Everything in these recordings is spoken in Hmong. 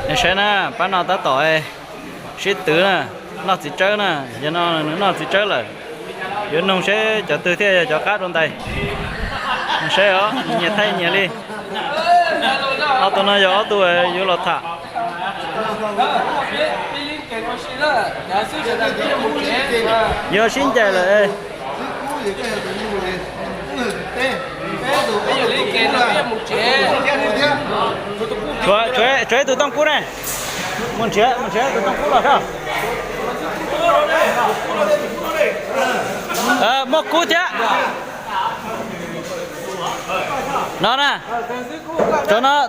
Nej saib na, pab no tab tom sib twv na, noj txiv tsawb na, yog no nws noj txiv tsawb lawm. Yuav nug seb cov twg thiaj yog cov qab dua ntais. Saib os, nyias thaij nyias li. Ob tug no yog ob tug yuav los tham. Yog sib ncaim lawm. Tshuav ib tug tooj kub ne. Mus nrhiav, mus nrhiav tus tooj kub los soj. Muaj kub thiab. No na,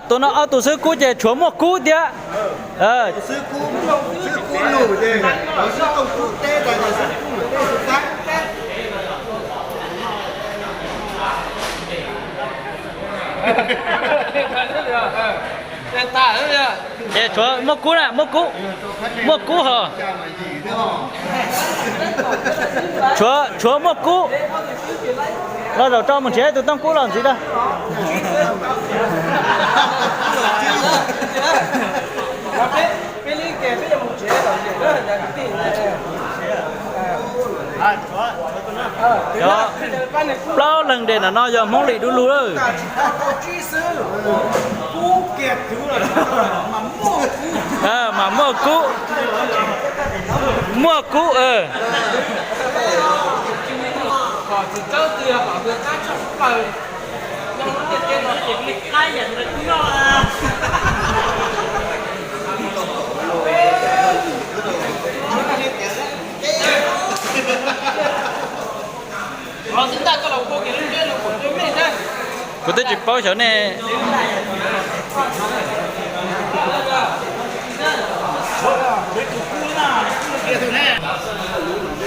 tus no ob tug xwb kub ces tshuav muaj kub thiab. Ces tshuav muaj kub na, muaj kub, muaj kub hos. Tshuav, tshuav muaj kub. Los zaum tso mus nrhiav tus tooj kub los ntxiv da. Cov plaub leeg de no yog Hmoob Lis du lug lawm. Mas muaj kub, muaj kub. Kuv twb tsis paub xyov nej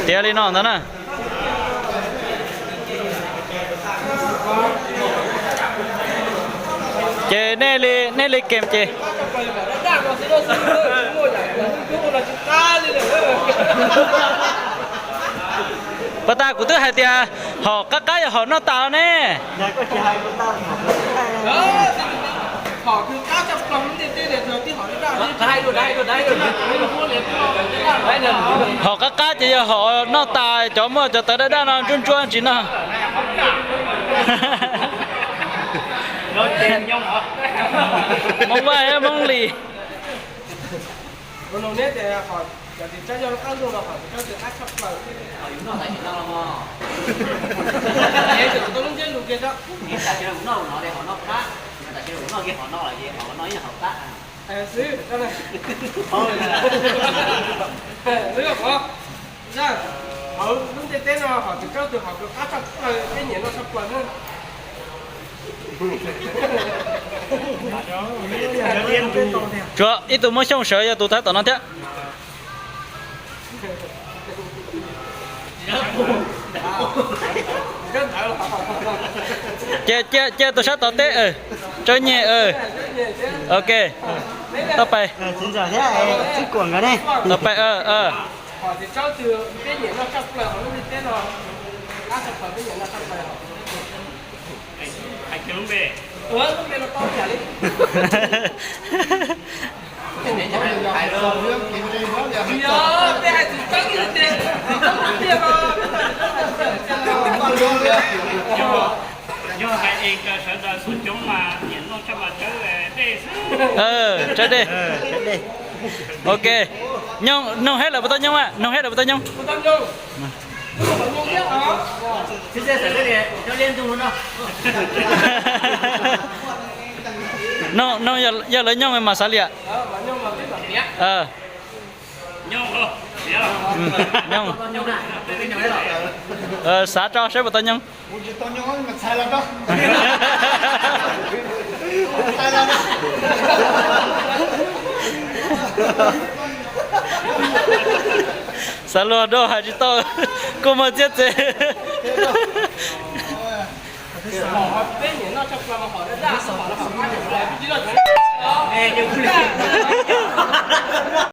tiav li no ntag na. Ces nej li, nej li kem ces pas tas kuv twb hais tias hom qab qab yog hom noj tas ne. Hom qab qab ces yog hom noj tas, cov muaj cov tawv daj daj no ntsuab ntsuab tsis noj. Hmoob Vaj thiab Hmoob Lis. Hauv lub ntiaj teb no hom txiv tsawb twg hom kws qab tshaj plaws, peb nyiam noj tshaj plaws na. Tsuas ib tug Muaj Xyooj sawv yog tus tab tom no thiab. Cia, cia, cia tus sab tod teb, tsawb nyem. Ok, tau pais. Tau pais. Yog hais es sawv daws txhua coob mas nyiam noj tsawb mas tsawb dej xwb. Tsawb dej. Ok. Nyooj, noog hab lawm puas tau nyooj a? Noog hab lawm puas tau nyooj? Noog, noog yog lawv nyooj mas xav liam. Nyooj. Xav tso saib puas tau nyooj. Xav luag dua hais tsis tau, kuj muaj txiab txeg.